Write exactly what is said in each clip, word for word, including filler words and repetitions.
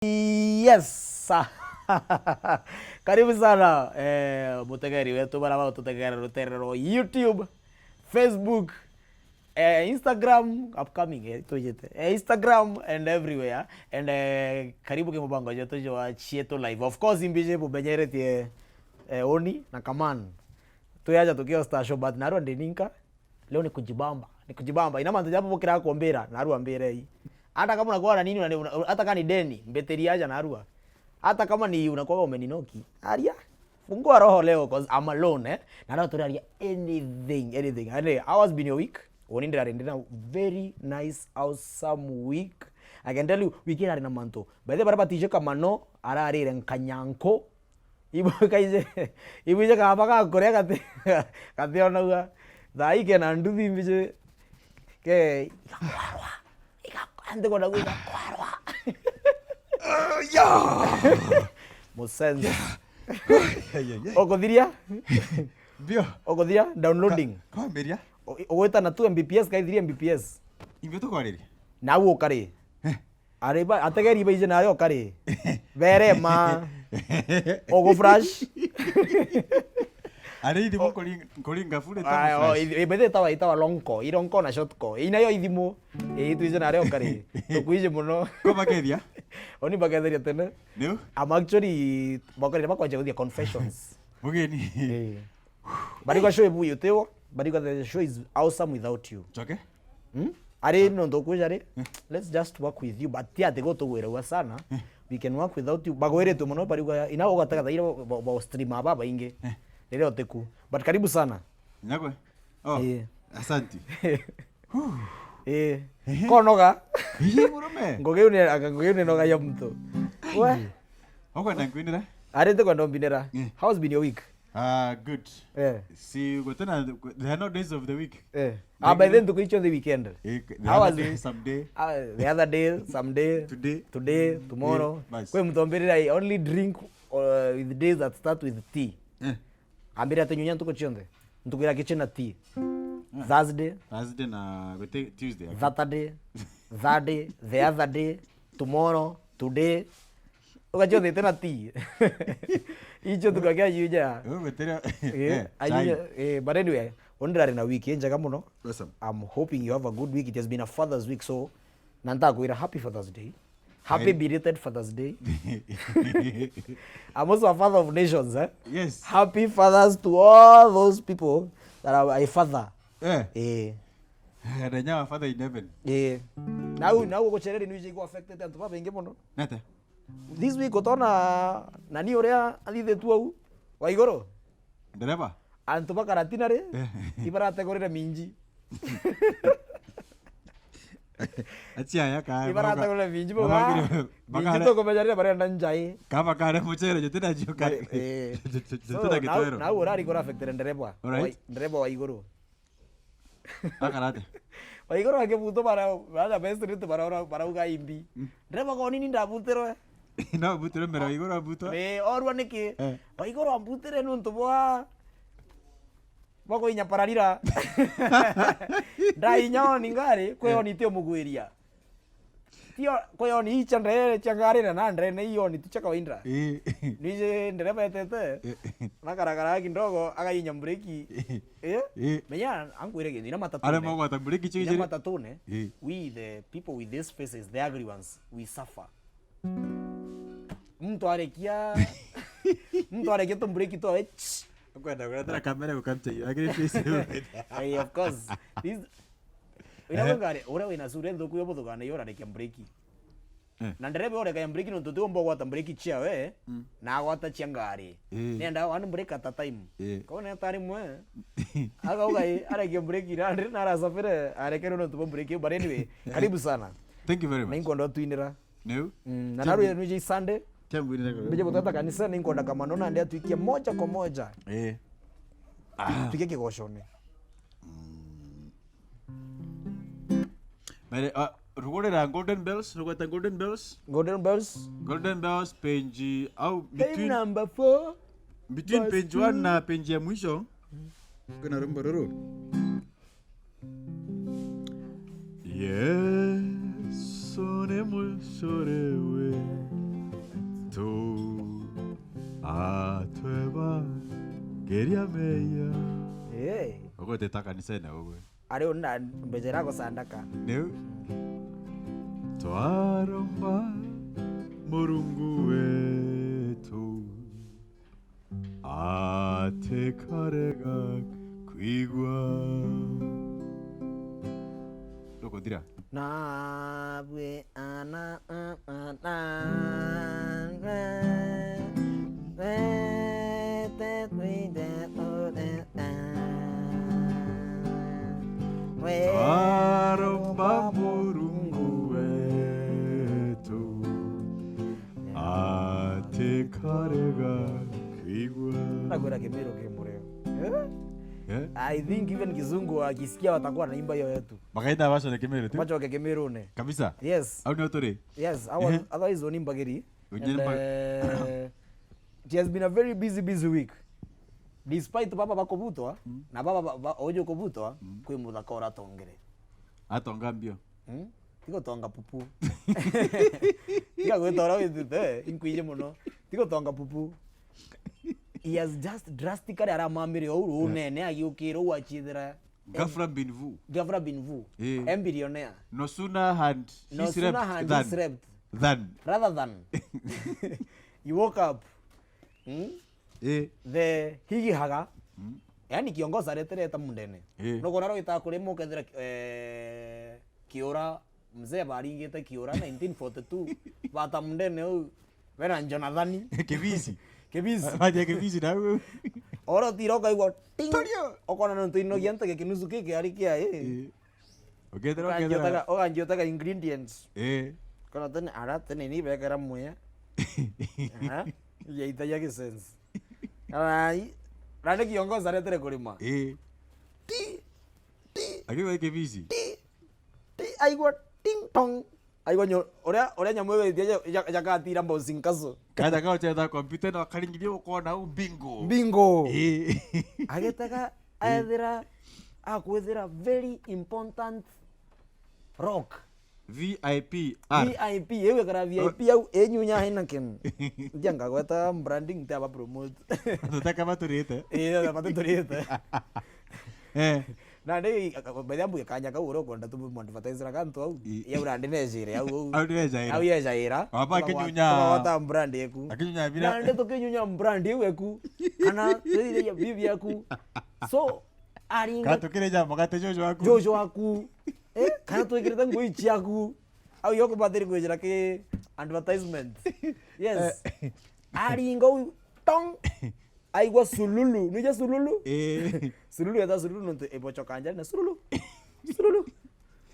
Yes. Karibu sana, eh, mutegeri wetu, bara batutegera rutere rwa YouTube, Facebook, eh, Instagram, upcoming, eh, tujite, eh, Instagram and everywhere. And, eh, karibu ki mubango jetu jwa Chietu Live. Of course, imbiji bumenyeretie, eh, Oni na Kaman. Twi aja tukio star show, but narua ndi ninka. Leo ni kujibamba, ni kujibamba. Ina mantu jabu bukira kumbira, narua mbirei. Hata kama unakuwa na nini, una-, una-, hata kama ni deni, mbitiria aja narua. Hata kama ni unakuwa umeninoki, aria. Fungua roho leo, 'cause I'm alone, eh? Na leo turaria anything, anything. Anyway, how has been your week? Uni ndirari ndina very nice, awesome week. I can tell you, week irari na mantu. By the way, bara batije Kamano, ararire nkanyanko. Ibu kaije, ibu ije kaba gakuria gati, gati onagua. Thaa ii kena nduthi mbiji. Ke, igakwarwa. Igak-, ante kwenda gwika kwarwa. Ah, yeah. Musense. Yeah. Yeah, yeah, yeah. Okuthiria? Bio. Okuthiria? Downloading. Ka-, kwambiria? O-, ugwita na two M B P S, kai three M B P S. Ingi tukwariri? Nau ukari. Eh. Ari ba, ategeri baije nario kari. Berema. Ogo flash. Ari ithimu kuring-, kuringa bure. Ayo, flash. Ithi-, ithi itawa, itawa long call, i long call na short call. Ina yo ithimu. Ii, twije nario kari. Tukwije muno. Ko bakethia? Oni baketheria tene. Niu? I'm actually, bakorire bakwanja guthia confessions. Mugeni. Eh. Barigo show ibu yutiwa, barigo the show is awesome without you. Choke? Hmm? Ari nontu ukwija ri, let's just work with you, but ti ati gutugwiragua sana. We can work without you. Bagwiritwe muno barigo ya, ina ugataga thaira ba, ba, ba stream aba baingi. Riria utiku. But karibu sana. Nyakwe? Oh, eh. Asante. Eh. Ehe. Konoga. Ii, murume. Ngugi uni, aka ngugi uni noga ya mtu. Ai. We. Ukwenda nkwinira? Ari ntikwenda umbinira. Eh. How's been your week? Ah, good. Eh. Si, gutena, there are no days of the week. Eh. Ah, by then tuko icho the weekend. Eh, the other day, some day. Ah, the other day, some day. Today. Today, tomorrow. Eh, bas. Kwe mtombirira, I only drink, uh, with days that start with T. Eh. Ambira ati nyunya ntuku cionthe. Ntuku iria kichina T. Ah. Thursday. Thursday na, guti Tuesday, okay. Saturday. Thursday, the other day, tomorrow, today. Ugacionthe tena T. Icio tukagia yuja. Wewe gutira. Eh, eh, ayuja, chai. Eh, but anyway, ondirari na wiki njega muno. Awesome. I'm hoping you have a good week. It has been a Father's week, so na ntakwira happy Father's Day. Happy belated Father's Day. I'm also a father of nations, eh? Yes. Happy fathers to all those people that are a father. Eh. Eh. Eh, na nyawa father in heaven. Eh. Nau, nau gucereri nui jigo affected antu babaingi muno. Nete? This week utona nani uria athithitu au wa iguru? Ndereba? Antu ba Karatina ri, ibarategurire minji. Achia ya ka. Ibarategurire minji bo. Minji tukumenya riria barenda njai. Kaba kare muchere, jutina jio kare. Eh. Jutina gitwero. Nau urari kura affected ndereba. Alright. Ndereba wa iguru. Akarate. Waiguru akibutwa bara, bara best rate bara, bara, barauga imbi. Mm. Ndereba ko nini ndabutirwe. No butirwe mbere Waiguru abutwa. Eh, orwa niki? Eh. Waiguru ambutire nuntu bwa, bwa kuinya pararira. Ndainya oni ngari, kwe oni ti umugwiria. Tio, kwe oni icha ndere cha ngari na na ndere na iyo oni ti cha kawaida. Eh. Nije ndereba etete. Eh. Na karakara kidogo, againya mbureki. Eh? Eh. Menya, ankwire kintu, ina matatu. Are magwata mbureki chiri. Ina matatu ne. Eh. We the people with these faces, the ugly ones, we suffer. Mtu arekia, mtu arekia tu mbureki tu, eh, ch-. Ukwenda kuretera kamera gukapcha hiyo. Lakini face. Eh, of course. This, ina ngari, ura wina sura nthuku yo buthugana yo urarekia mbureki. Eh. Na ndereba ureka ya mbureki nontu ti umba gwata mbureki chia we, mm, na agwata chia ngari. Eh. Nenda one break at a time. Eh. Kau neta rimwe. Agauga, eh, arekia mbureki na ndiri na arasafire, arekerwe nontu bwa mbureki. But anyway, karibu sana. Thank you very much. Na inkwenda utwinira. Niu? Mm, na naru ya nuje Sunday. Mbije butata kanisa, na inkwenda kamano na ndi atwikie moja kwa moja. Eh. Twi-, twike kigocone. Mm. Mere, ah, rugurira Golden Bells, rugweta Golden Bells. Golden Bells. Golden Bells page, au between, number four, between page one na page ya mwisho. Kuna rwimbo ruru. Yesu ni mucure we. Atweba ngeria meya. Eh. Ugweteta kanisene ugwe. Ari una mbejera gusandaka. Niu. Twaromba Murungu wetu. Ati karega kwigua. Ndukuthira? Nabwe ana, ana, ana, wete twinde ure, we. Twaromba Murungu wetu. Ati karega kwigua. Nakwira Kimiru ki murio. Eh? Eh? I think even Kizungu akisikia watakuwa naimba hiyo yetu. Makaita bacone Kimiru tu? Bacoke Kimirune. Kabisa? Yes. Au nio turi? Yes, our, ehe, otherwise oni mbagiri. Ujire. And, mba- eh, it has been a very busy, busy week. Despite baba bakubutwa, mm, na baba ba, ba, ojo kubutwa, mm, kwi muthaka uratongere. Atonga mbio. Hmm? Tigo tonga pupu. Tiga gwita uria witite, inkwiji muno. Tigo tonga pupu. He has just drastically aramamire ou runene agiukira ou achithira. Ghafla bin vu. Ghafla bin vu. Eh. Em billionaire. No sooner had she, no sooner slept had he than, slept than. Rather than. You woke up. Hmm? Eh. The higihaga. Hmm? Yani kiongozi aretereta mundene. Eh. Nukona rwita kurima ukethira, eh, Kiura, mzee baringite Kiura nineteen forty-two. Bata mundene u, bena Jonathani. Kibisi. Kibisi. Baje Kibisi na u. Oro tira ukaigua ting. Torio. Ukona nontu inogia ntege kinusu kiki ari kia, eh. Eh. Ukethira, ukethira. Ukanjiotega, ukanjiotega ingredients. Eh. Kana tene, ara tene ni bekera muya. Ha? Yaitagia gisense. Ai, rande kiongozi aretere kurima. Eh. Ti, ti. Akigwa kibisi. Ti, ti, aigua ting tong. Aigua nyo, uria, uria nyamu iwe ithia ja, ja, jakatira bouncing castle. Kaja kaucheza computer na karingiria ukona u bingo. Bingo. Eh. Agetega, eh, ethira akwithira very important rock. V I P R. V I P, iu ikara V I P au, inyunya Heineken. Ndia ngagweta branding, ntia ba promote. Tutaka baturite. Eh, batuturite. Eh. Na ndi, by the way, kanya kau uria ukwenda tu advertise ra kantu au. I- Ya urandi nejire au, au. Au nejaira. Au yejaira. Waba akinyunya. Tukawata brand yeku. Akinyunya bira. Na ndi tukinyunya brand iu eku. Kana twithire bibi yaku. So, aringa. Kana tukirija mugate jojo waku. Jojo waku. Eh, kana twikirite ngui ciaku. Au yo kubatiri kwijira ki advertisement. Yes. Eh. Aringa u tong. Aigua sululu. Nuija sululu? Eh. Sululu yeta sululu nontu ibochoka njari na sululu. Sululu.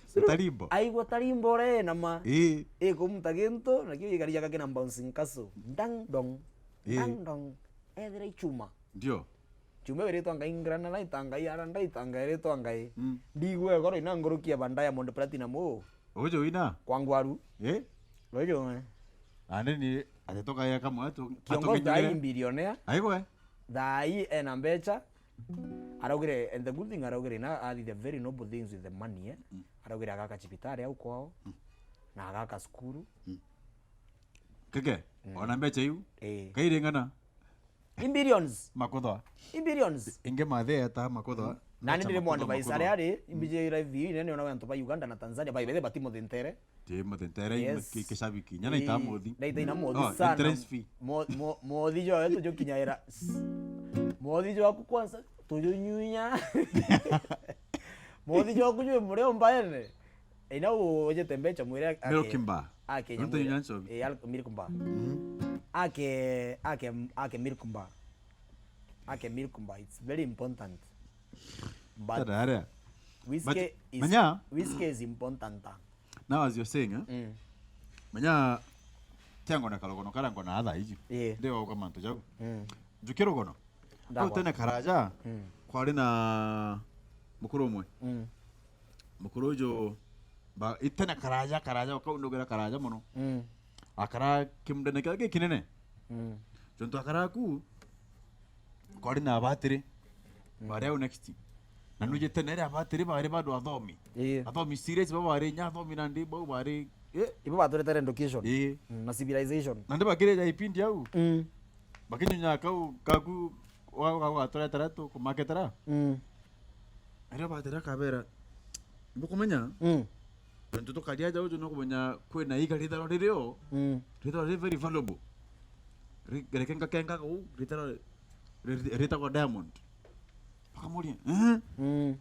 Sululu. Tarimbo. Aigua tarimbo re na ma. Eh. Ikumuta gintu, nakio igari jaka kina bouncing castle. Dang dong. Eh. Dang dong. Ethira ichuma. Ndio. Chuma iritwa ngai ngrana na itangai aranda itangai iritwa ngai. Mm. Ndigwe goro ina nguruki ya ba Diamond Platinum u. Uju wina? Kwa ngwaru. Eh? Uju, eh. Ande ni, ati tukaya kamwe tu. Kiongozi thaai billionaire. Aigwe. Thaai ena mbecha. Araugire, and the good thing araugire, na athithia very noble things with the money, eh? Mm. Araugire agaka cibitari au kwao. Mm. Na agaka cukuru. Mm. Keke, mm, ona mbecha iu. Eh. Kairi ng'ana? In billions. Makutha. In billions. Inge mathe eta makutha. Na ni ndiri mwandu ba isare ari, imbije live hii nene ona antu ba Uganda na Tanzania ba ibethe bati muthintere. Ti muthintere. Yes. Ki, kishabiki. Nyana itamuthi. Ndaita ina muthi sana. Entrance fee. Mo, mo, muthi jo wetu jo kinyaira. Muthi jo aku kwanza tujunyunya. Muthi jo aku jo mure umbaene. Ina ujete mbecha mwire ake. Milk bar. Ake nontu nyamwira. Inya nchobi. Eh, al-, milk bar. Mhm. Ake, ake, ake milk bar. Ake milk bar. It's very important. But tadare. Whiskey, but is, manya, whiskey is important. Now as you're saying, eh? Mm. Manya, tiango na karogono kara ngona atha iji. Yeah. Ndio uka mantu jau. Mm. Njuke rugono. Ndagwa. Kau tene karaja, mm, kwari na mukuru umwe. Mm. Mukuru uju, ba, itene karaja, karaja, kau ndugira karaja muno. Mm. Akara kimundene kiria gikinene. Mm. Jontu akara ku, kwari na abatiri. Mm. Bari au next. Na nuje tene ria abatiri bari bado athomi. Ii. Athomi serious, bau bari nya athomi nandi, bau bari, eh? Ibo baturetera education. Ii. Mm, na civilization. Nandi bakirija ipindi au. Mm. Bakinyunya kau kaku, wa, wa, wa, turetera tukumaketera. Mm. Aria batera kabera. Bukumenya? Mm. Tontu tukaria aja uju no kumenya kwina iga ritharwa ririo. Mm. Ritharwa ri very valuable. Ri-, reke ngakenga kuu, ritharwa ri-, ri-, ritagwa Diamond. Bakamuria, "Eh?" Mm.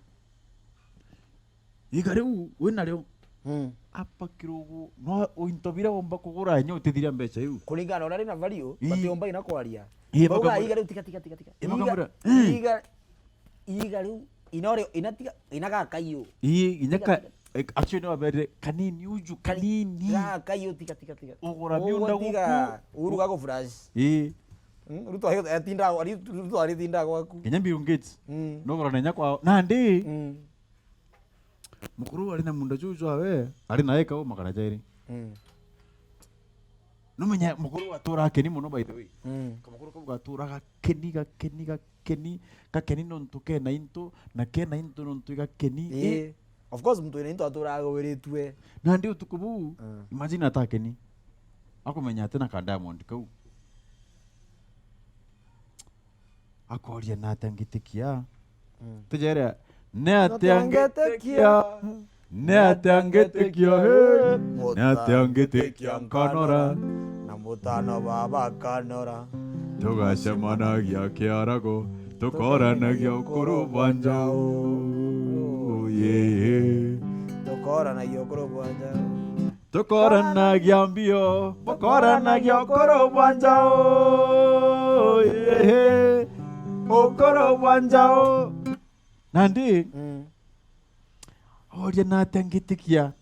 Iga riu wina rio. Mm. Apa kirugu, no into biria womba kugura inya utithiria mbeca iu. Kuringana na uria ri na value, ii, batiomba ina kwaria. Ii, bauga, bakamwira, iga riu tiga, tiga, tiga, tiga. Ii, iga, bakamwira, eh, iga, iga riu, ino rio, ina tiga, ina gakaiu. Ii, inya tiga, ka, tiga, eh, actually, no aberire, kanini uju, kanini. Gakaiu, tiga, tiga, tiga. Ugura miunda guku. Uruga go flash. Ii. Mm, Ruto ari, atinda, ari, Ruto aritinda gwaku. Kinya Bill Gates. Mm. No ugura na inya kwao. Nandi. Mm. Mukuru ari na munda juu jwawe, ari na eka uma kana jairi. Mm. Numenya mukuru atura akeni mono, by the way. Mm. Kamukuru kau gatura gakeni, gakeni, gakeni, gakeni nontu kena into, na kena into nontu gakeni. Ii. Eh. Of course, muntu wina into atura agowiritue. Nandi utuku buu, mm, imagine atakeni. Akumenya ati na ka Diamond kau. Akoria, "Natia ngitikia?" Mm. Tujere, "Natia ngitikia? Natia ngitikia, eh? Natia ngitikia nkanora? Na mutano baba kanora. Tugacemanagia kiarago, tukoranagia ukuru bwa njau." Yeah. Tukoranagia ukuru bwa njau. Tukoranagia mbio, bukoranagia ukuru bwa njau, ii, ukuru bwa njau. Nandi, mm, oria, "Natia ngitikia?"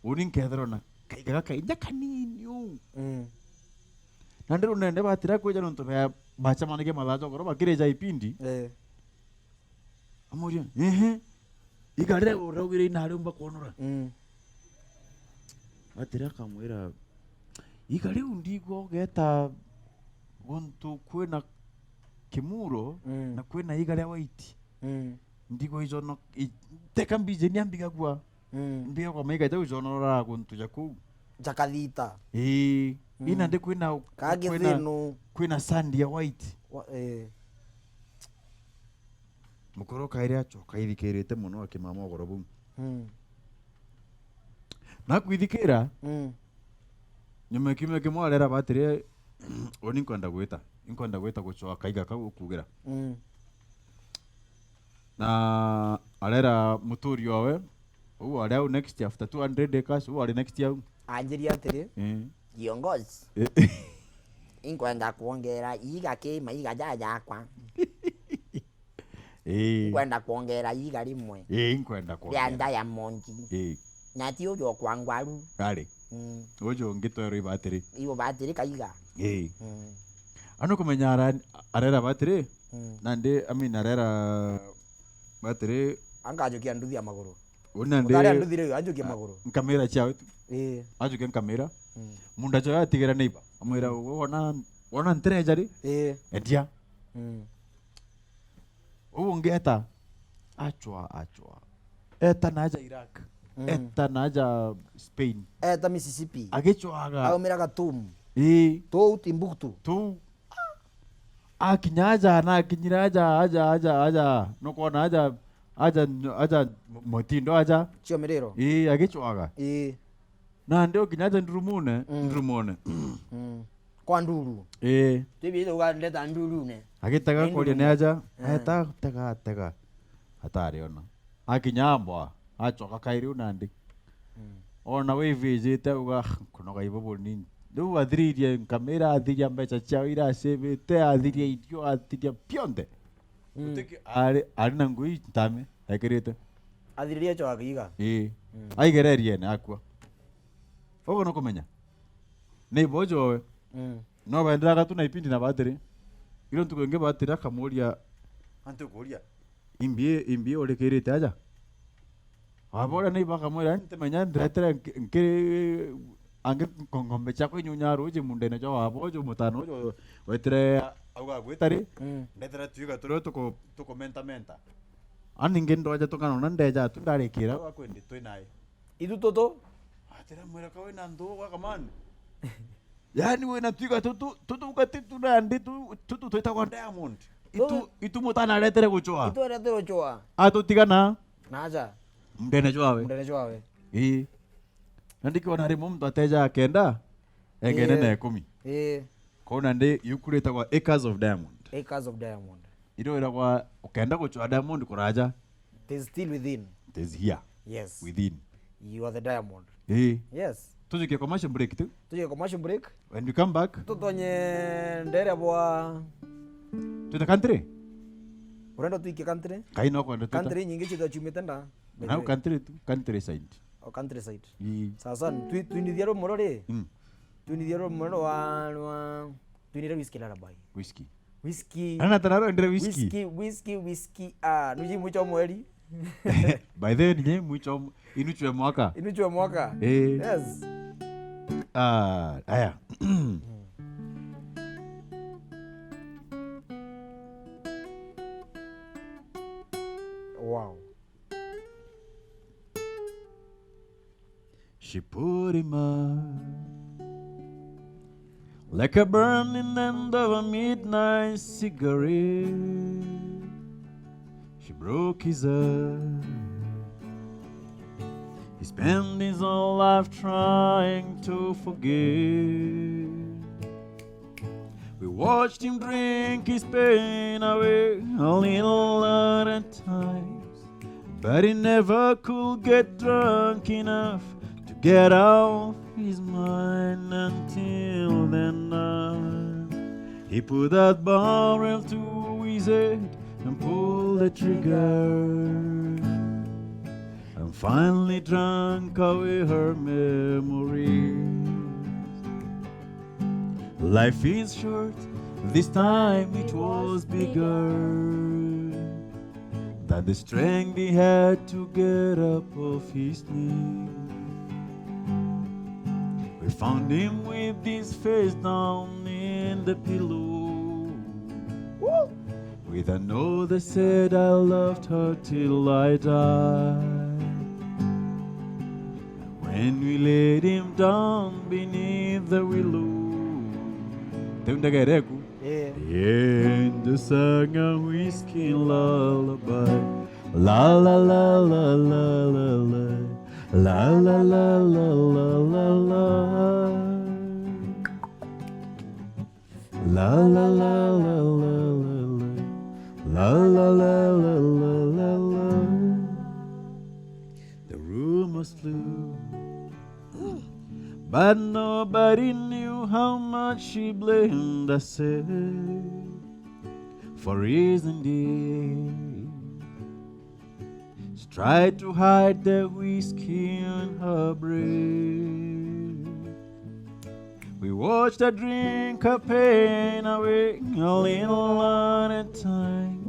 Uni nkethirwa na kaiga gaka inya kanini uu. Mm. Nandi runende batira kwija nontu ba-, bacemanagia mathaa jogoro bakirija ipindi. Eh. Amuria, "Ehe, iga riria uraugire inari umba kwonora?" Mm. Atiri akamwira, "Iga riu ndigua ugeta guntu kwina kimuro, mm, na kwina iga ria white. Mm. Ndigua ijono-, i-, teka mbijenia mbigagua." Mm. Mbigagua maiga jau ijonoraa guntu ja kuu. Ja kathita. Ii. Mm. Ina ndi kwina, kwina, kwina sand ya white. Wa-, eh. Mukuru kairi acoka aithikirite mono akimama ugoro buu. Mm. Na kwithikira, mm, nyuma ya kiumia kimwe arera batiri, "Uni nkwenda gwita, inkwenda gwita gucoa kaiga kau ukugira." Mm. Na arera muturi owe, uu ari au next after two hundred acres, uu ari next au. Anjiria atiri, eh, "Kiongozi, eh, inkwenda kwongera iga ki maiga jaja jakwa." Ii. Nkwenda kwongera iga rimwe. Ii, nkwenda ria kwongera. Diamond. Ii. Na ti uju okwa ngwaru. Ari. Mm. Uju ungi twerwa ibatiri. Ibo batiri kaiga. Ii. Mm. Anu kumenya ara-, arera batiri. Mm. Nandi, I mean, arera batiri. Angajukia nduthi ya maguru. Uni nandi. Mutari anduthire uyu, ajukia maguru. Nkamira ciawe tu. Ii. Ajukia nkamira. Mm. Munda jo atigira neiba. Amwira, mm, "Wona, wona ntireja ri? Ii. Endia." Mm. Uu ungi eta, achwa, achwa. Eta naja Iraq. Mm. Eta naja Spain. Eta Mississippi. Agichwaga. Aumira Khartoum. Ii. Tuu Timbuktu. Tuu. Akinya aja, na akinyira aja, aja, aja, aja. Nukwona aja, aja, aja mutindo aja. Cio miriro. Ii, agichwaga. Ii. Nandi ukinya aja ndurumune, mm, ndurumune. Mm. Kwa nduru. Ii. Tibithe ugandeta ndurune. Agitega kuria ni aja, eh, eta, tega, tega. Atariona. Akinya ambwa, acoka kairi u nandi. Mm. Ona wivijite uga, "Kunoga ibo bunini." Riu athiririe nkamira, athiria mbeca ciao ira acivite, athiria irio, athiria bionthe. Mm. Gutiki-, ari, ari na ngui ntame ekirite. Athiririe acoka akiiga? Ii. Mm. Aigererie ene akua. Uguo nukumenya? Ni ibo jowe. Mm. No baenderaga tu na ipindi na batiri. Iro ntuku ingi batiri akamuria, "Antu kuria, imbi, imbi urikirite aja?" Wabora ni bakamwira, "Ntimenya ndiretere nki-, nkiri angi ngo-, ng'ombe ciakwa inyunya ruji mundene jwa wabo uju mutano uju wetire auga gwita ri, mm, ndetera twiga turio tuku-, tukumentamenta. Ani ngi ndoja tukana una ndeja tu ndarikira au akwendi twi nae." Ithu tutu? Atira mwira ka wina nthu gwa kamani. Yaani wina twiga tutu, tutu gati tu nandi tu, tutu twitagwa diamond. Itu, Tutu itu mutana aretere gucwa. Itu aretere gucwa. Atutigana na aja mndene jwawe. Mndene jwawe. Ii. Na ndikiona rimwe muntu ateja akenda, engene Ii. na ikumi. Ii. Kona ndi yukuritagwa Acres of Diamond. Acres of Diamond. Ino iragwa ukenda gucwa diamond kuraja. It is still within. It is here. Yes. Within. You are the diamond. Ii. Yes. Tujukie commercial break tu. Tujukie commercial break. When we come back, tutonye ndere bwa twita country. Urenda tuikie country? Kai no kwenda twita. Country nyingi citwa ciumite nda. Na country tu, country side. O country side. Ii. Sasa twi-, twinithia rumuro ri? Mm. Twinithia rumuro rwa, rwa, twinire whisky lullaby. Whisky. Whisky. Ana tararo ndire whisky. Whisky, whisky, whisky. Ah, nuji mwicho mweri. By the way, nije mwicho inu chwe mwaka. Inu chwe mwaka. Eh. Yes. Ah, aya. Wow. She put him out like a burning end of a midnight cigarette. She broke his heart. He spent his whole life trying to forget. We watched him drink his pain away a little at a time. But he never could get drunk enough to get off his mind until the night. He put that barrel to his head and pulled the trigger, and finally drank away her memories. Life is short, this time it was bigger than the strength he had to get up off his knees. We found him with his face down in the pillow, with a note that said, "I loved her till I died." When we laid him down beneath the willow, teu ndegere ku. Eh. The angel sang a whiskey lullaby. La, la, la, la, la, la, la. La, la, la, la, la, la, la. La, la, la, la, la, la, la. La, la, la, la, la, la, la. The rumors flew, but nobody knew how much she blamed herself for his indeed. She tried to hide the whiskey in her breath. We watched her drink her pain away a little at a time.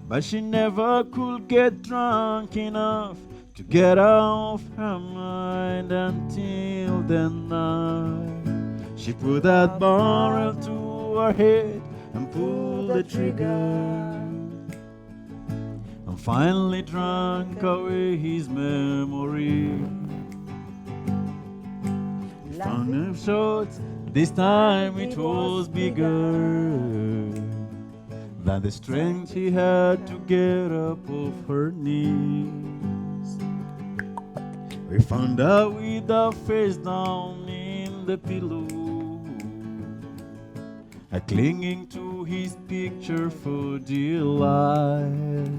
But she never could get drunk enough to get off her mind until the night. She put that barrel to her head and pulled the trigger, and finally drank away his memory. We found him short, this time it was bigger than the strength he had to get up off her knees. We found her with her face down in the pillow, a clinging to his picture for dear life.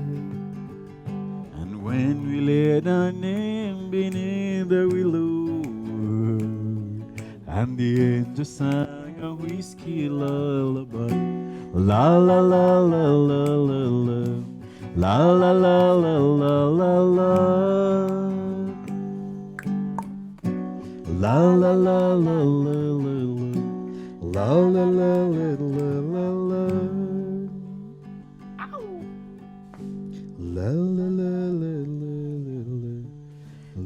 And when we laid her name beneath the willow, and the angel sang a whiskey lullaby. La, la, la, la, la, la, la. La, la, la, la, la, la, la. La, la, la, la, la, la, la. La, la, la, la, la, la, la. Ow. La, la, la, la, la, la, la.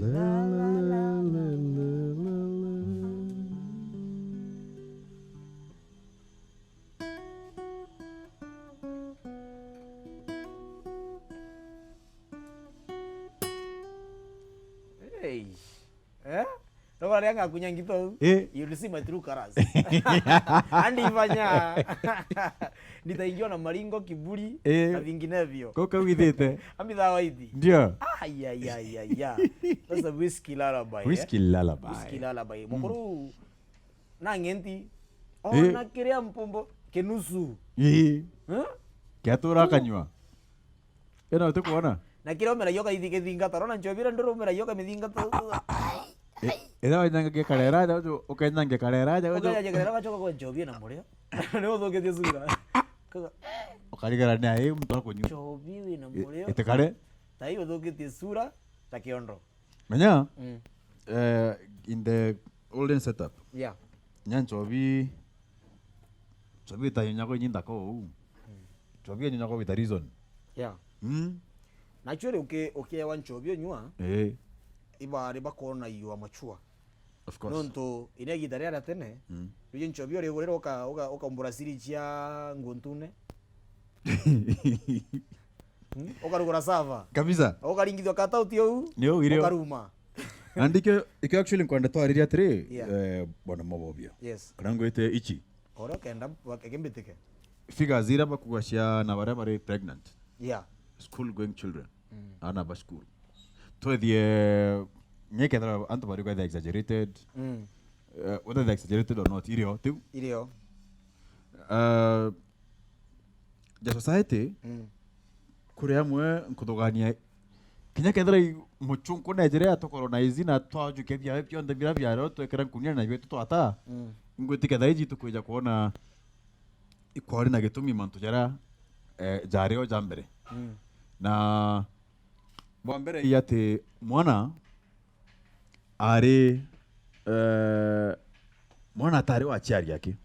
La, la, la, la, la, la, la. Hey. Eh? No Wale anga kunya ngito, eh, you will see my true colors. Andi ifanya. Nitaingiwa na maringo, kiburi, eh, na vinginevyo. Kau kau ithite. Ambithaa waiti. Ndio. Ai, ai, ai, ai, ai. That's a whiskey lullaby, eh? Whiskey lullaby. Whiskey lullaby. Mm. Mukuru na ng'enti. Eh. Ona kiria mpumbo kinusu. Ii. Eh? Kiatura akanyua. Ena uti kuona? Na kiria umeragia ukaithi-, githingata. Urona nchobi iria nduru umeragia ukamithingata. Ira wenyangagia karera aja, ukenyangia karera aja, ukenyangia karera, ugacoka kwa nchobi na murio. Ni uthukitie sura. Ukarigara ni ai muntu akunyua. Nchobi wina murio. Ite kare. Tai uthukitie sura ta kiondo. Menya, mm, eh, in the olden setup, yeah, nya nchobi, nchobi itanyonyagwa inyinda kou. Mm. Nchobi enyonyagwa with a reason. Yeah. Mm. Naturally, uki-, ukiewa nchobi unyua, eh, ibari bakwona you are mature. Of course. Nontu ine igita riria ria tene, mm, riu nchobi urigurirwa uka-, uka-, ukaumbura siri cia nguntune. Hmm? Ukarugura sava. Kabisa. Ukaringithua katauti uu. Ni uu irio. Ukaruma. Na ndikio, ikio actually nkwenda twaririe atiri, yeah, eh, bwana Mobobia. Yes. Kana ngwite ichi. Oro kenda bakimbitike. Figures ira bakuga cia na baria bari pregnant. Yeah. School going children. Mm. Ana ba school. Twethie, ngekethira antu bari kwetha exaggerated. Mm. Eh, whether they're exaggerated or not, irio, tiu. Irio. Eh, ja society, mm, kuri amwe nkuthugania, kinya kethira i-, muchunku nejire atukolonize na twajukia biawe bionthe bira biario twekira nkunia na bitu twata, mm, ngwitikia thaa iji tukwija kwona ikwari na gitumi mantu jaria, eh, jario ja mbere. Mm. Na bwa mbere i ati mwana ari, eh, mwana atari wa aciari aki.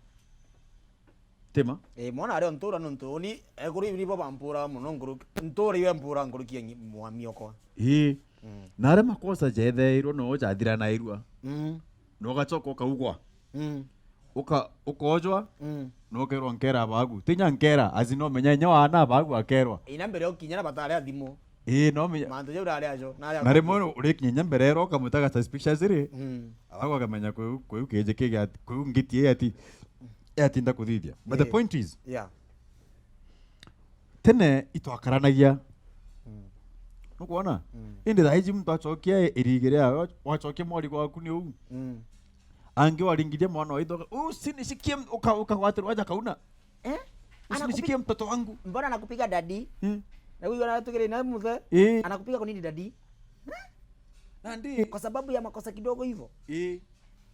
Tima? Eh, mwana ari o ntura nontu uni ekuru ibo bampura mono nkuruki. Ntura iwe mpura nkuruki ya ngi-, mwami okwa. Ii. Mm. Na aria makosa jetheirwo no jathiranairua. Mm. Na ugacoka ukaugwa. Mm. Uka-, ukojwa, mm, na ukerwa nkera abagu. Tinya nkera, as in no menya inya wa ana abagu akerwa. Ina mbere ukinya na batari a thimu. Ii, no menya. Mantu jau rari ajo, na aria na rimwe urikinya inya mbere ero ukamwitaga suspicious ri. Mm. Abagu akamenya kwiu, kwiu kiji kigi ati, kwiu ngiti ii ati, yatinda kuthithia. But the, ii, point is, yeah, tene itwakaranagia. Mm. Nukwona? Mm. Indi thaa iji muntu acokia irigi ria, wacokia mwari gwaku ni uu. Mm. Angi waringithia mwana wa itho, "Usinishikie m-," uka-, ukagwatirwa aja kauna. Eh? "Usinishikie mtoto wangu." Mbona anakupiga daddy? Hmm. Na huyu anatukiri na mzee, eh, anakupiga kwa nini daddy? Nandi. Kwa sababu ya makosa kidogo hivyo. Eh.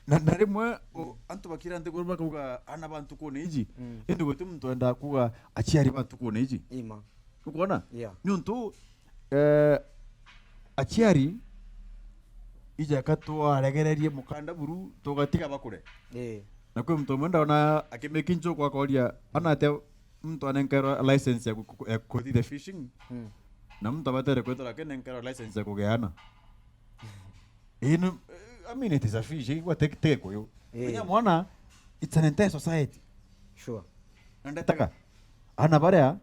Na, na rimwe, o, antu bakira nthiguru bakauga ana ba ntukune iji. Mm. Indi guti muntu wendaa kuuga aciari ba ntukune iji. Ima. Ukwona? Yeah. Niuntu, eh, aciari ijeka twaregererie mukanda buru, tugatiga bakure. Eh. Na kwi muntu umwe ndaona akimeki nchuku akoria, ana atia muntu anenkerwa license ya ku-, ku-, ya kuthithia fishing? Mm. Na muntu abatere kwithirwa akinenkerwa license ya kugeana. Ii, no, I mean, it is a fish, igua tek-, teko yo. Eh. Kinya mwana, it's an entire society. Sure. Na ndetaga, ana baria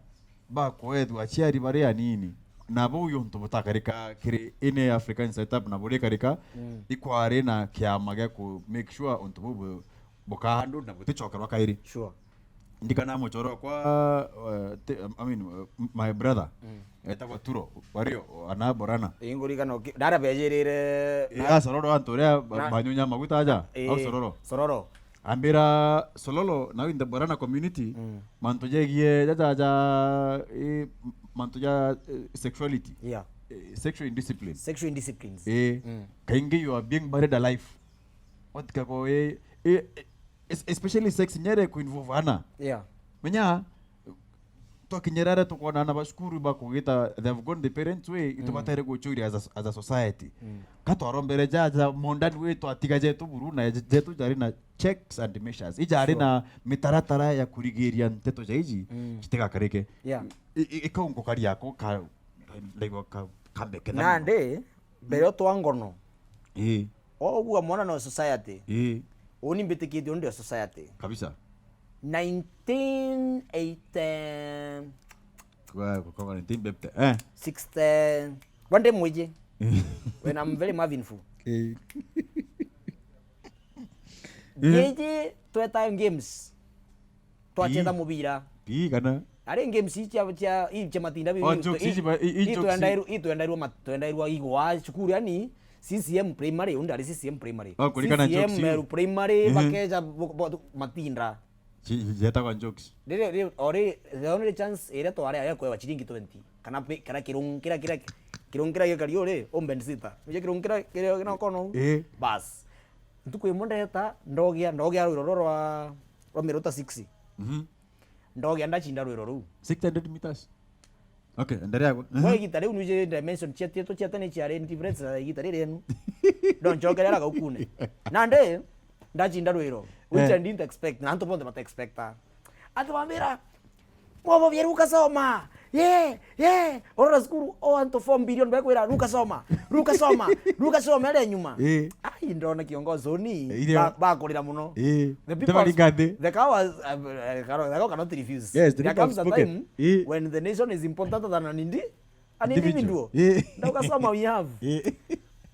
bakwethwa aciari bari anini, na bau untu butakarika kiri any African setup na burikarika, mm, ikwari na kiama gia ku make sure untu bau bu-, bukahandled na buticokerwa kairi. Sure. Ndikana muchoro kwa, uh, te-, I mean, uh, my brother, mm, etagwa Turo, wario, ana Borana. Ii, ngurikana uki-, ndara bejirire, eh, na a Sororo antu uria ba-, na banyunya maguta aja, eh, au Sororo. Sororo. Ambira Sororo, now in the Borana community, mm, mantu jegie jaja ja, eh, mantu ja, eh, sexuality. Yeah. Eh, sexual indiscipline. Sexual indisciplines. Eh, mm, kaingi you are being buried alive. Watika ko, eh, eh, eh, es-, especially sex nyere kuinvolve ana. Yeah. Menya, twakinyira aria tukwona ana ba cukuru bakugita, they have gone the parents way, mm, itubatere guchuria as a, as a society. Mm. Ka twarombere ja, ja modern way, twatiga jetu buru na je-, jetu jari na checks and measures. Ijari, sure, na mitaratara ya kurigiria nteto ja iji, mm, citigakarike. Yeah. I, i, ikaungukaria ako ka, ndaigua ka, kambeketha muno. Nandi, mbere o twa ngono. Ii. Oguga mwana no society. Ii. Uni mbitikitie undi o society. Kabisa. Nineteen eighty. Kwa, kwa, kwa nineteen fifty. Eh. Sixty. Bande mwiji. When I'm very Marvin Fu. Ii. Eh. Gigi tweta games. Twacheza mubira. Pi kana? Ari games ii cia, cia, ii cia matinda biu. Oh, ii, jokes ii, ici ba-, ii, ii jokes. Twendairwa, ii twendairwa ma-, twendairwa igwa cukuru, yani C C M primary, undi ari C C M primary. Oh, kulikana C C M jokes iu. Meru primary, ehe. Bakeja bo-, bo-, matinda. Ci-, cietagwa jokes. Riri, riri, ori, the only chance iria twari ayo kwewa chiringi twenty. Kana pi-, kana kirung-, kira, kira, kirung-, kira gikari uri, umbe nsita. Nje kirung-, kira, kira, kira kono. Eh. Bas. Ntuku imwe ndeta, ndogia, ndogia rwiro rwa, rwa Miruta six. Mhm. Ndogia ndachinda rwiro ruu. Six hundred meters? Okay, endelea. Aha. Kwa igita riu nuje dimension cia tieto cia tene cia rent breaks na igita riri enu. Ndo nchokerera gaukune. Nandi, ndachinda rwiro, which, eh, I didn't expect. Na antu bonthe bata expecta. Antu bambira, "Mwabobi, ruka soma. Ye, ye." Urora cukuru, o antu four billion bekwira, "Ruka soma, ruka soma, ruka soma," ere nyuma. Eh. Ai, ndona kiongozi uni, irio, ba-, bakurira muno. Eh. The people, the cowards, uh, uh, cannot, the cow cannot refuse. Yes, the people have spoken. There comes a time, eh, when the nation is important than an indi-, an individual. Individual. Eh. Ndauga soma we have. Eh.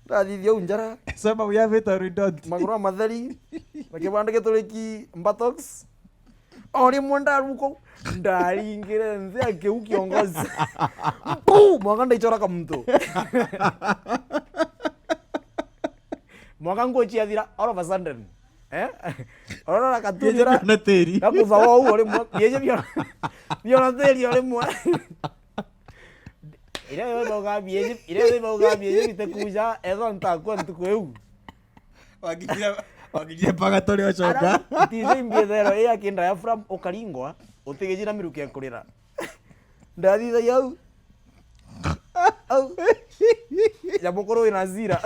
Ndathithia u njara. Soma we have it or we don't. Maguru matheri. Na kibanda gituriki buttocks. O rimwe ndaruka u, ndaringire nthi ya kiu kiongozi. Mpu! Mwaka ndaichora ka muntu. Mwaka nguo ciathira, all of a sudden. Eh? Orora katu. Bieje biona tiri. Gakuva wou o rimwe. Bieje biona, biona tiri o rimwe. Iria yo bauga bieje, iria yo bauga bieje bite kuja, ethwa ntakua ntuku iu. Wakinyire, wakinyire purgatory ocoka. Ara, T V mbiethero ii akinda ya Fram ukaringwa, utigiji na miruki ya kurira. Ndathithagia au. Au. Ya mukuru wina zira.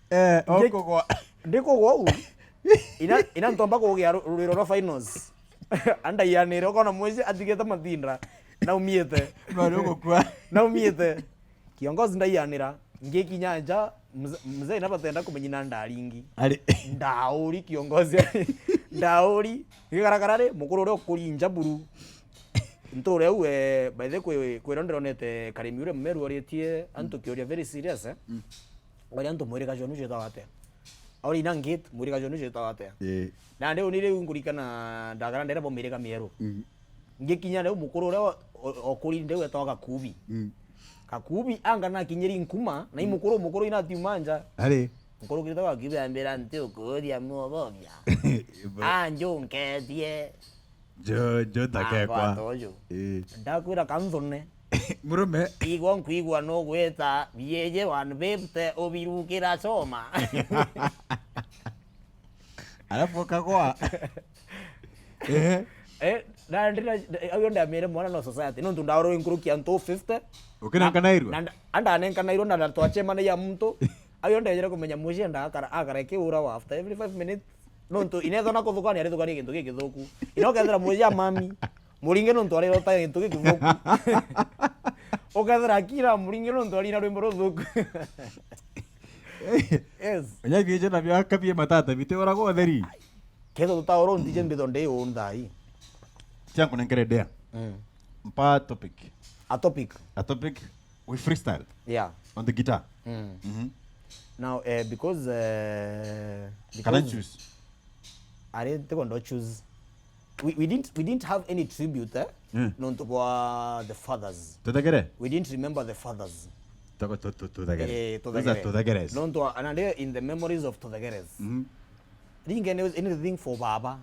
Eh, okugwa. Ndikugwa u. Ina, ina ntomba kugia ru-, ruriro rwa finals. Andaianire, ukona mwezi atigite matinda. Naumiite. Bado gukua. Naumiite. Kiongozi ndaianira, ngikinya nja, mze-, mzee na batenda kumenya na ndaringi. Ari. Ndauri kiongozi. Ndauri. Ngigaragara ri, mukuru uria ukuri nja buru. Nture u, eh, by the way, kwi, kwira ndironete Karimi uria Mmeru aritie antu kiuria very serious, eh? Mm. Wari antu mwirika jwenu jwitawa atia? Auri na ngit, mwirika jwenu jwitawa atia? Eh. Na riu ni riu ngurikana ndagara ndere bo mirika mieru. Mm. Ngikinya riu mukuru uria o-, o-, okuri ndiu etagwa Gakubi. Mm. Gakubi anga nakinyiri nkuma, na i mukuru, mukuru inatiuma nja. Ari. Mukuru kirita Gakubi ambira, "Nti ukuria muobobia." Ibo. Anjunketie. Jo, jo, takekwa. Akwata uju. Ii. Ndakwira kanthune. Murume. Igwa nkwigua nugwita, bieje one fifty ubirukira choma. Alafu ukagwa. Ehe. Eh, na ndira, au ndamire mwana no society. Nontu ndaorwo nkuruki antu fifty. Ukinenganairwa? Na, na, andanenganairwa na twachemanagia muntu. Au ndejere kumenya mucii nda akara, akara kiurawa after every five minutes. Nontu inethona kuthukania, arithukania gintu gikithuku. Ino ukethira mucii amami. Muringe nontu arirota gintu gikithuku. Ukethira akira muringe nontu arina rwimbo ruthuku. Yes. Nya bieje na bia kabie matata bite ora go theri. Ketho tutaoro ndije mbitho ndi unthai. Tia nkunenkere dea. Mm. Mpa topic. A topic. A topic. We freestyle. Yeah. On the guitar. Mm. Mm-hmm. Now, eh, because, eh, can I because choose? Are, tiko ndo choose. We, we didn't, we didn't have any tribute, eh? Mm. Nontu bwa the fathers. Tuthegere? We didn't remember the fathers. Tuko tu, tu, tuthegere. Eh, tuthegere. Those are tuthegeres. Nontu, and they in the memories of tuthegeres. Mm-hmm. Ringe any-, anything for baba.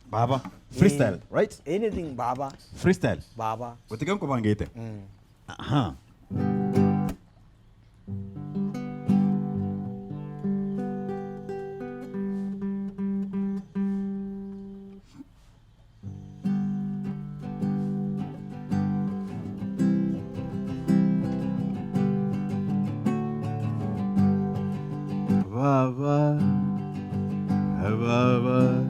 Baba. Eh, freestyle, right? Anything baba. Freestyle. Baba. Gutiga nkubangite. Mm. Aha. Baba, baba,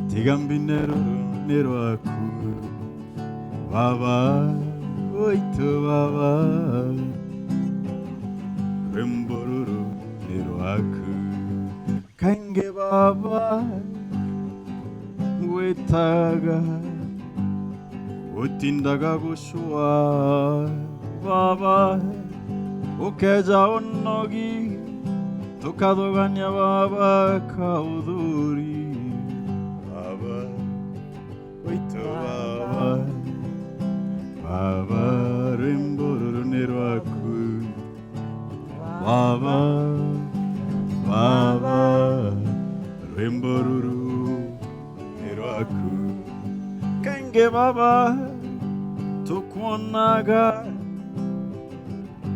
tiga mbine ruruni rwaku. Baba waitu, baba, rwimbo ruru ni rwaku. Kaingi baba, ngwitaga, utindaga gucua, baba, Ukeja unogi, tukathugania baba kauthuri. Baba, waitu baba, baba, rwimbo ruru ni rwaku. Baba, baba, rwimbo ruru ni rwaku. Kaingi baba, tukwonaga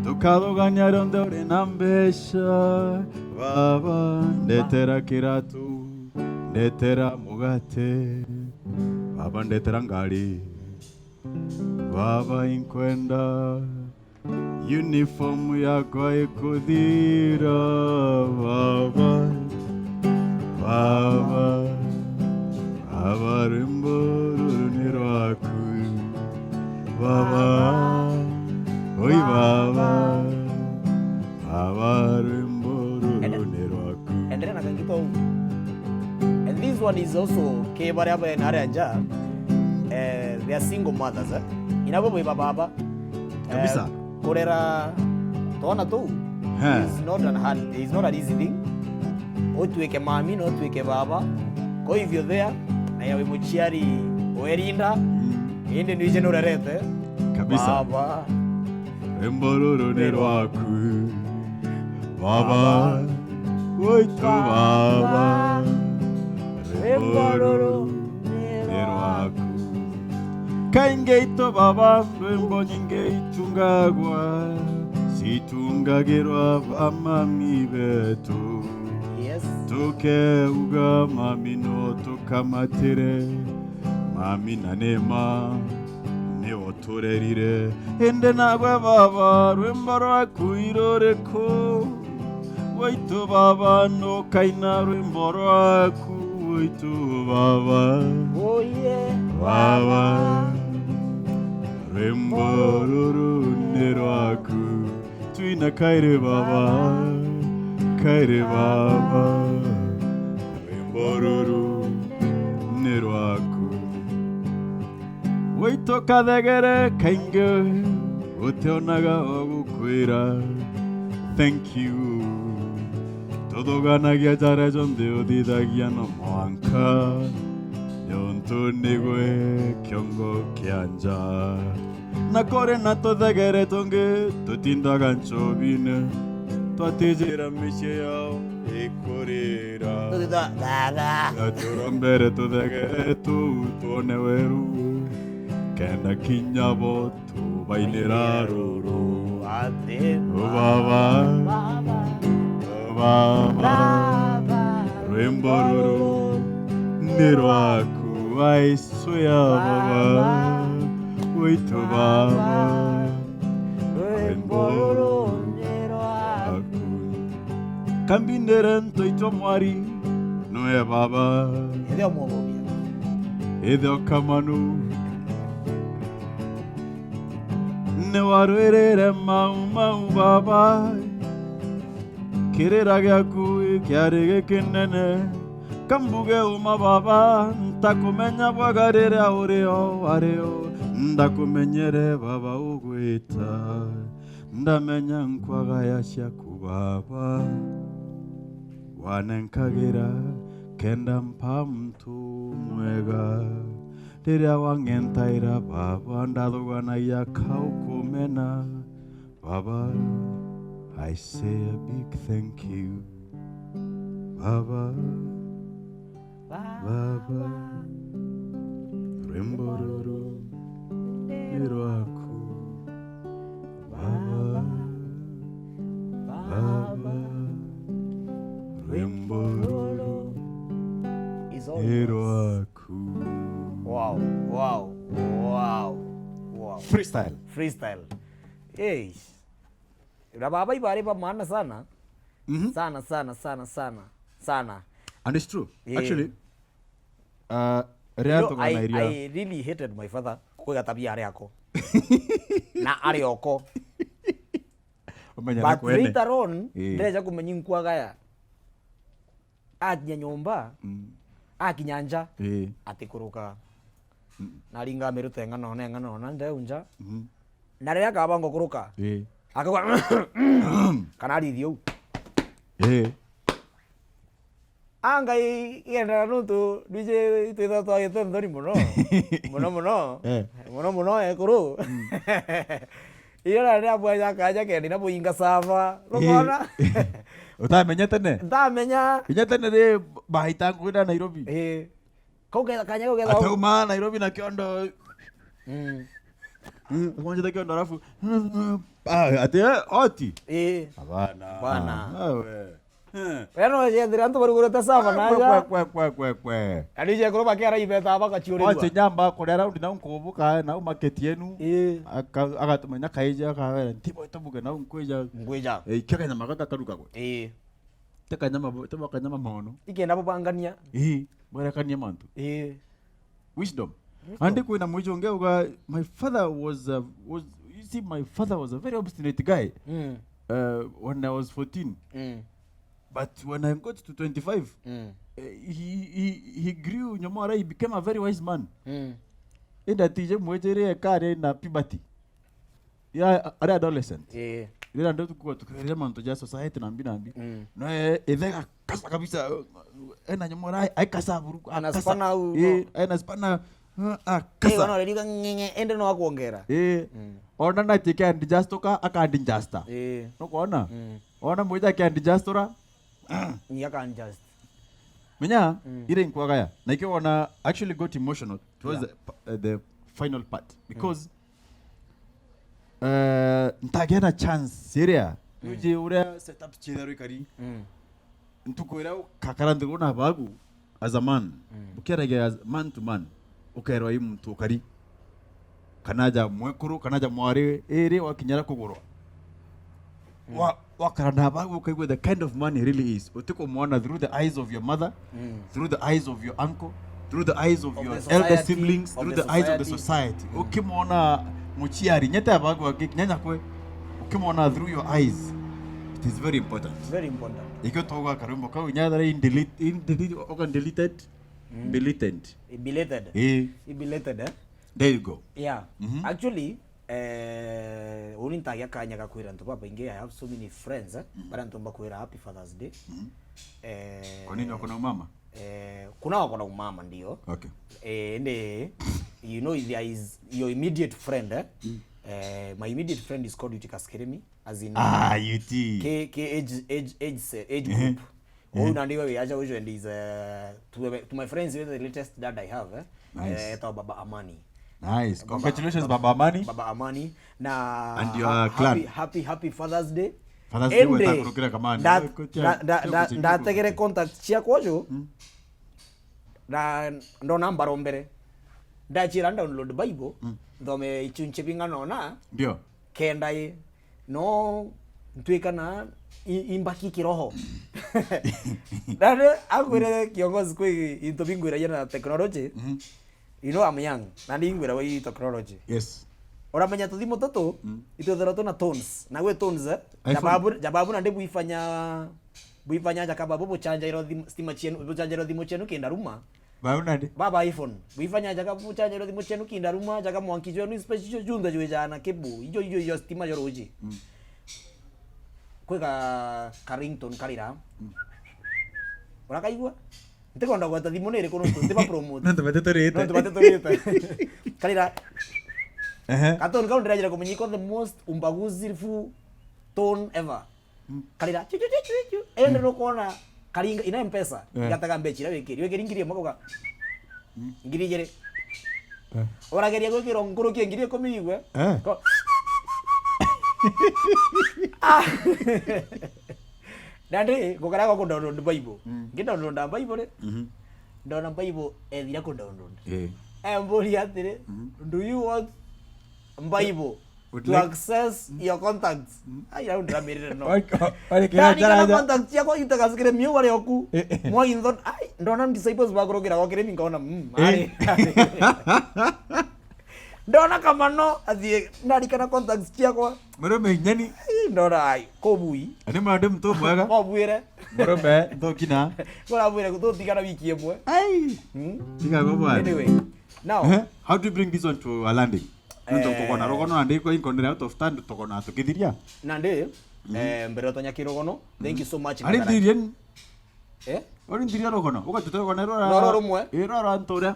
tukathugania rionthe uri na mbeca. Baba, ndetera kiratu, ndetera mugate. Baba, ndetera ngari. Baba, inkwenda uniform yakwa ikuthira. Baba, baba, baba, rwimbo ruru ni rwaku. Baba, oi baba, baba, rwimbo ruru ni rwaku. Endelea na kangito. And this one is also ke baria bena aria nja, eh, they are single mothers, eh. Inabo bwi baba. Kabisa. Eh, kurera twana tuu He. is not an hard, is not an easy thing. Utuike mami na utuike baba. Kwa hivyo there, na yawe muciari werinda, Mm. indi nwije nurerete. Kabisa. Baba. Rwimbo ruru ni rwaku. Baba, waitu baba, rwimbo ruru ni rwaku. Kaingi itu baba, rwimbo nyingi itungagwa, citungagirwa ba mami betu. Yes. Tukeuga mami no tukamatire, mami na ni ma, ni turerire. Indi nagwe baba, rwimbo rwaku iruriku? Waitu baba, nukaina rwimbo rwaku, waitu baba. Oh, yeah. Baba, rwimbo ruru ni rwaku. Twina kairi baba, kairi baba. Rwimbo ruru ni rwaku. Waitu kathegere kaingi utionaga o gukwira thank you. Tuthuganagia jaria jonthe uthithagia no mwanka, niuntu nigwe kiongo kia nja. Na kuri na tuthegere tungi tutindaga ncobine, twatijira micii yao ikurira. Tutitha-, baba. Gaturo mbere tuthegere tuu twone weru, kenda kinya bo tubainira ruru. Ati. O baba, baba, baba, rwimbo ruru ni rwaku, aisu ya baba, waitu baba, rwimbo ruru ni rwaku. Kambindire ntoitwa mwari, nwe baba. Ithio muthumia. Ithio kamanu. Ni warwirire mau mau baba. Kirira giaku kiari gikinene. Kambuge uma baba, ntakumenya bwaga riria uri o ari o. Ndakumenyere baba ugwita. Ndamenya nkwagaya ciaku baba. Wanenkagira kenda mpa muntu mwega. Riria wang'entaira baba, ndathuganagia kau kumena. Baba, I say a big thank you. Baba, baba, rwimbo ruru ni rwaku. Baba, baba, rwimbo ruru ni rwaku. Wow, wow, wow, wow. Freestyle. Freestyle. Hey. Na baba ibari ba maana sana. Mhm. Sana, sana, sana, sana, sana. And it's true. Eh. Actually, uh, riria tuganairia. I really hated my father kwiga tabia ari ako. Na ari oko. Umenya na kwene. But later on, eh, ndeja kumenya nkwagaya. Akinya nyomba, mm, akinya nja, ii, atikuruka. Mm. Naringa miruta eng'ano na eng'ano na ndeu nja. Mhm. Na riria akabanga kuruka, ii, Akauga, kana arithi uu. Eh. Anga i-, igendera nuntu ndwiji itwitha twagite nthoni muno. Muno muno. Eh. Muno muno ekuru. Iyo na ndia bwaja kaja kendi na buinga sava. Rukona? Utamenya tene? Ntamenya. Inya tene ri, baita ngwira Nairobi. Eh. Kau ke-, kanya kau ketha. Atauma Nairobi na kiondo. Mm. Mm, ugonjete kiondo alafu, ah, ati, eh, oti? Eh. Abana. Bana. Awe. Eh. Wena no yethira antu barugurite sava na aja. Kwe, kwe, kwe, kwe, kwe. Ani je kuru bakera ibeta bakachiurirwa. Oti nyamba kuria round na nkubuka na market yenu. Eh. Aka-, agatumenya kaija akawera, "Ntibo tubuke na nkwija." Nkwija. Eh, ikega nyama gaka karuka gwe. Eh. Te kanyama bo-, te bo kanyama mono. Ikenda bubangania. Ii, bwerekania mantu. Ii. Wisdom. Wisdom. Andi kwina mwicho ungi uga, my father was a, was, you see, my father was a very obstinate guy, mm, uh, when I was fourteen. Mm. But when I got to twenty-five, mm, uh, he, he, he grew, nyomora, he became a very wise man. Mm. Indi atije mwejere ekare na puberty. Ya, ari adolescent. Ii. Rira ndio tukua tukirira mantu ja society na mbi na mbi. Mm. No, eh, ithe akasa kabisa, eh, ena nyomora, ai-, aikasa buru, ana akasa. Spana u, eh, no. Ena spana, ah, akasa. Eh, ona ririga ng'eng'e, ende no akuongera. Eh. Mm. Ona na tike and just oka, aka and just. Eh. No kuona? Mm. Ona mwija ke and just ora. Ni aka and just. Menya, mm, ire nkwagaya. Na ikio ona actually got emotional towards, yeah, the, uh, the final part. Because, mm, eh, ntagia na chance iria, mm, uji uria setup ciitharwa ikari. Mm. Ntuku iria ukakara nthiguru na bagu as a man, mm, ukiaragia as man to man, ukerwa i muntu ukari. Kana ja mwekuru, kana ja mwari, iri wakinyara kugurwa. Mm. Wa-, wakara na bagu ukaigua the kind of man he really is. Utikumwona through the eyes of your mother, mm, through the eyes of your uncle, through the eyes of, of your the elder society, siblings, of through the the eyes of the society. Society. Mm. Ukimwona muciari, nyete abagu akinyanya kwe, ukimwona through your eyes. It is very important. Very important. Ikio tuga karwimbo kau, nyethera in delete, in delete, oka deleted, mm, belated. I belated. Eh. I belated, eh? There you go. Yeah. Mhm. Actually, eh, uni ntagia kanya ga kwira antu babaingi, I have so many friends, eh, mhm, baria ntomba kwira happy Father's Day. Mhm. Eh, kwa nini wako na umama? Eh, kuna wako na umama, ndio. Okay. Eh, ende, you know, there is your immediate friend, eh? Mm. Eh, my immediate friend is called Uti Kaskirimi, as in, ah, U T. K, K age, age, age se-, age, mhm, Group. Uyu, mhm, nandi we wiaja uju and is, uh, to, to my friends, the latest dad I have, eh? Nice. Eh, etagwa Baba Amani. Nice. Baba, congratulations, Baba, Baba Amani. Baba Amani. Na and your ha-, clan. Happy, happy, happy Father's Day. Father's Day. Ende, weta kurukira kamani. Nda-, nda-, nda-, nda-, ndategere contact ciakwa uju. Mm. Na ndona mbaro mbere. Ndachira download Bible, mm, nthome ichunche bing'ana ona. Ndio. Kenda i, no ntwika na i-, imbaki kiroho. Nani akwire kiongozi kwi into bingwiragia na technology? Mhm. You know, I'm young. Na ningwira wa technology. Yes. Uramenya tuthimu tutu, mm, itwethirwa tuna tones. Na gwi tones, eh? IPhone. Jababu, jababu na ndi buifanya, buifanya jakababu buchanjairwa thimu, stima chienu, buchanjairwa thimu chienu kindaruma. Bau nandi? Baba iPhone. Buifanya jaga buchanjairwa thimu chienu kindaruma, jaga mwanki jwenu, special junthe jwijana kibu. Ijo, ijo, ijo stima jo ruji. Mm. Kwi ga, ka ringtone karira. Mm. Urakaigua? Ntikwenda gweta thimu ni iriku nontu ntiba promote. Nontu bateturite. Nontu bateturite. Karira. Ehe. Katone kau ndirajira kumenya iko the most umbaguzirifu tone ever. Mm. Karira, chu, chu, chu, chu, chu. Ende, mm, nukwona karinga ina Mpesa, eh, igatega mbechi iria wikiri. Wikiri ngiri imwe kuga, mm, ngiri igiri. Eh. Urageria gwikira nkuruki ngiri ikumi igwe. Eh. Ko-, ah. Nandi, ngukara gwa ku download Bible. Mm. Ngi download Bible ri, mhm, ndona Bible ethira ku download. Eh. Emburia atiri, mhm, "Do you want Bible?" Would to like access, mm, your contacts. Mm. Ai, au ndiramirire no. Oi, o-, oi, kira ndandikana jara ja- contacts ciakwa itagasikire miu wari oku. Eh, eh. Mwa intho, ai, ndona disciples bakurugira gwa kirimi nkona, mm, eh, ari, ari. Ndona kamano athie ndarikana contacts ciakwa. Murume nyeni. Ai, ndona ai, kobui. Ani murande mtu mwega. Kobwire. Murume ntokina. Kurabwire gututigana wiki imwe. Ai. Hmm? Tiga go bwana. Anyway, now, eh? How do you bring this one to a landing? Nontu eh, nkugona rugono na ndikwa inkonere out of stand tugona tukithiria. Nandi, mm, eh, mbere utonya kirugono, thank you so much, ari Ngara. Nthirie ni? Eh? Ori nthirie rugono, ugatuta rugono rura. No, ruru rumwe. Ii, rura rwa nturia.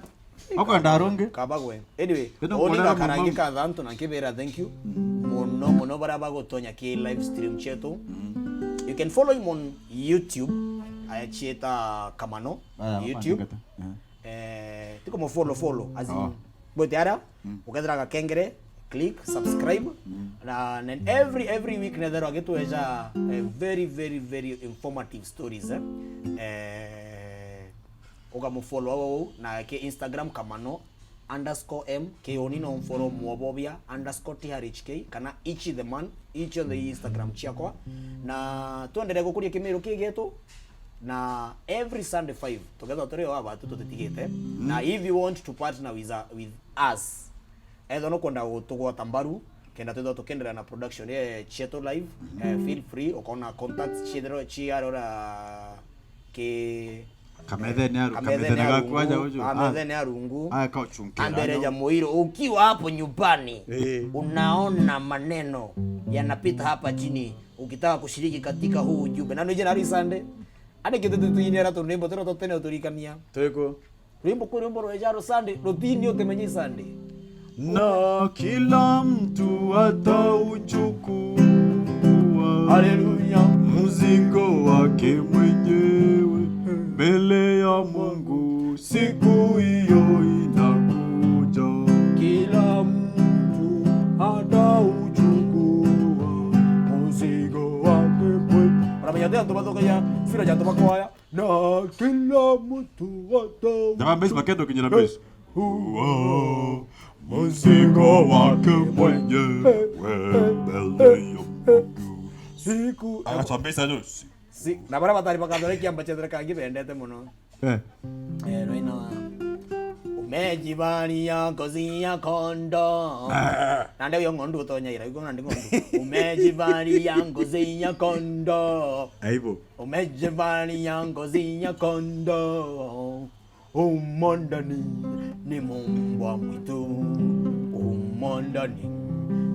Ukwenda rungi? Kabagwe. Anyway, uni ngakara ngi kathantu na nkibira thank you. Mm. Muno, muno baria bagutonya ki live stream cietu. Mm. You can follow him on YouTube. Acieta Kamano. Ah, YouTube. Mandikata. Yeah. Eh, tiko mo follow, follow. As in, oh, bote ara, mm, ukethira gakengere, click, subscribe. Mm. Na, and every, every week nethero agitweja, eh, very, very, very informative stories, eh. Eh, ukamufollow au, na ke Instagram Kamano underscore M, ke uni no mfollow Mwobobia underscore T R H K, kana Ichi the Man, Ichi on the Instagram ciakwa. Na tuendelee gukuria kimiru kigetu, na every Sunday five, tukethwa turi o abatu tutitigite. Mm. Na if you want to partner with, uh, with us, ethwa nukwenda gutugwata mbaru, kenda twithwa tukiendelea na production ye cietu live, mm, eh, feel free, ukona contacts ciethirwa ciarora ki Kamethene aru-, kamethene gaku aja uju. Kamethene arungu. Ah, ka uchunke. Ambere ja muiro, ukiwa hapo nyumbani, eh, unaona maneno yanapita hapa chini, ukitaka kushiriki katika huu ujumbe. Na nuje na Sunday. Ane kitu tutuinera tu rwimbo turo tutene uturikania. Twiko. Rwimbo kwi rwimbo rweja ru Sunday, rutini utimenya Sunday. Na kila mtu atauchukua, haleluya, mzigo wake mwenyewe mbele ya Mungu, siku hiyo inakuja. Kila mtu atauchukua mzigo wake mwenyewe. Uramenya tena tubathokagia sura ja tubakwaya. Na kila mtu ata- Jamaa base bakendo kinyira base. Uo, mzigo wake mwenyewe mbele ya Mungu. Siku agaswa mbeca jo. Si, na bara batari bakathora kiamba chethere kangi bendete muno. Eh. Eh, no ina. Umejivalia ngozi ya kondoo. Ah. Na ndio ng'ondu utonya ira, iko na ndi ng'ondu. Umejivalia ngozi ya kondoo. Aibu. Umejivalia ngozi ya kondoo. Umo ndani ni mbwa mwitu. Umo ndani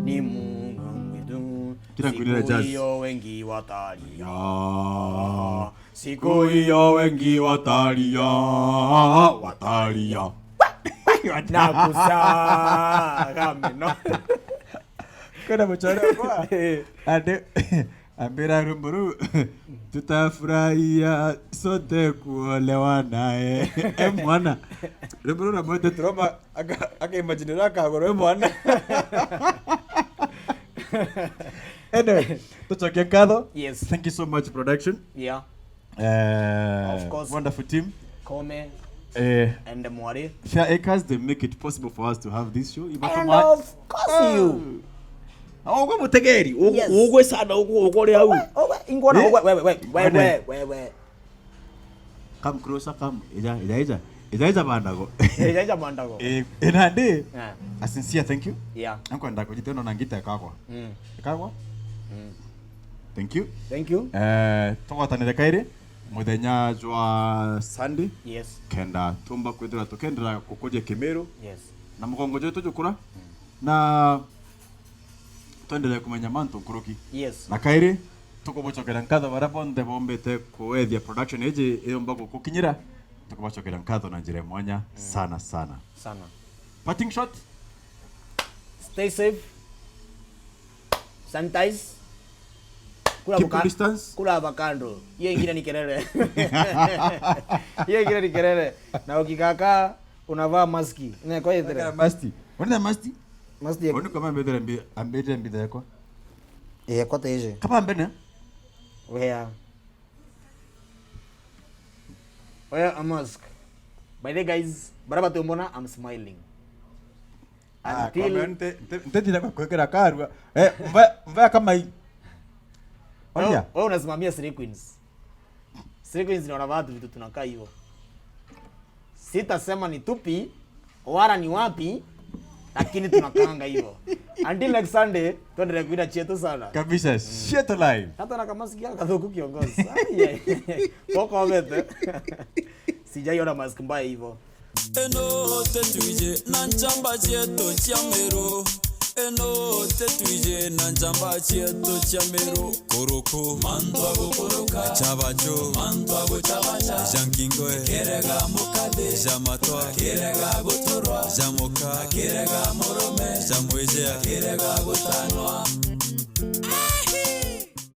ni mbwa mwitu. Kila nkwinira jazz. Siku hiyo wengi watalia. Ya. Siku hiyo wengi watalia. Watalia. Na kusaga meno. Kwenda muchore kwa. Eh. Ande. Ambira rwimbo ruu, "Tutafurahia sote kuolewa naye." E mwana. Rwimbo ruu ramwete trauma, aka-, akaimaginira akagorwa e mwana. Anyway, tucokie nkatho. Yes. Thank you so much, production. Yeah. Eh, of course. Wonderful team. Kome. Eh. And Mwari. Share Acres, they make it possible for us to have this show. And of course you. Ah, ugwe mutegeri, ugwe, yes, ugwe sana, ugwe, ugwe uri au. Ugwe, ugwe, ingona, eh? Ugwe, wewe, wewe, wewe, wewe. Come closer, come. Ija, ija, ija. Ija, ija bandago. Ija, ija bandago. Eh, eh, nandi. Yeah. A sincere thank you. Yeah. Nkwenda kujitendo na ngita kagwa. Mm. Kagwa? Mm. Thank you. Thank you. Eh, tugwatanire kairi muthenya jwa Sunday. Yes. Kenda tumba kwithira tukendera gukuria Kimiru. Yes. Na mugongo jwetu jukura. Mm. Na twenderee kumenya mantu nkuruki. Yes. Na kairi, tukubucokera nkatho baria bonthe bombite kuethia production iji iyumba gukukinyira. Tukubacokera nkatho na njira ya mwanya, mm, sana, sana. Sana. Parting shot? Stay safe. Sanitize. Kula. Keep avocado, distance. Kula avocado. Hiyo ingine ni kelele. Hiyo ingine ni kelele. Na ukikaka, unavaa maski. Ne, kwa hiyo. Weka maski. Wena maski? Maski ya. Oni kama mbetera mbi-, ambetera mbi theko. Eh, kwa teje. Kama mbene? Wea. Wear a mask. By the way, guys, bara batumbona, I'm smiling. Ah, until kwa nte-, nte-, ntetire kwa kwekera karua. Eh, mva, mva kama hii. Wewe, oya, wewe unasimamia Slay Queens. Slay Queens ndio wanavaa tu vitu tunakaa hivyo. Sitasema ni tupi, wala ni wapi, lakini tunakaanga hivyo. Until next Sunday, tuendelee kuina chetu sana. Kabisa, mm, chetu live. Hata na kama sikia kathuku kiongozi. Ai, ai, ai. Poko wabete. Sijaiona mask mbaya hivyo. Eno tetwije na nchamba chetu cia Meru. Eno tetwije na njamba cietu cia miru kuruku. Mantu agukuruka. Chabacho. Mantu aguchabacha. Ja nkingoe. Kirega mukathi. Ja matwa. Kirega guturwa. Ja muka. Kirega murume. Ja mwijea. Kirega gutanwa.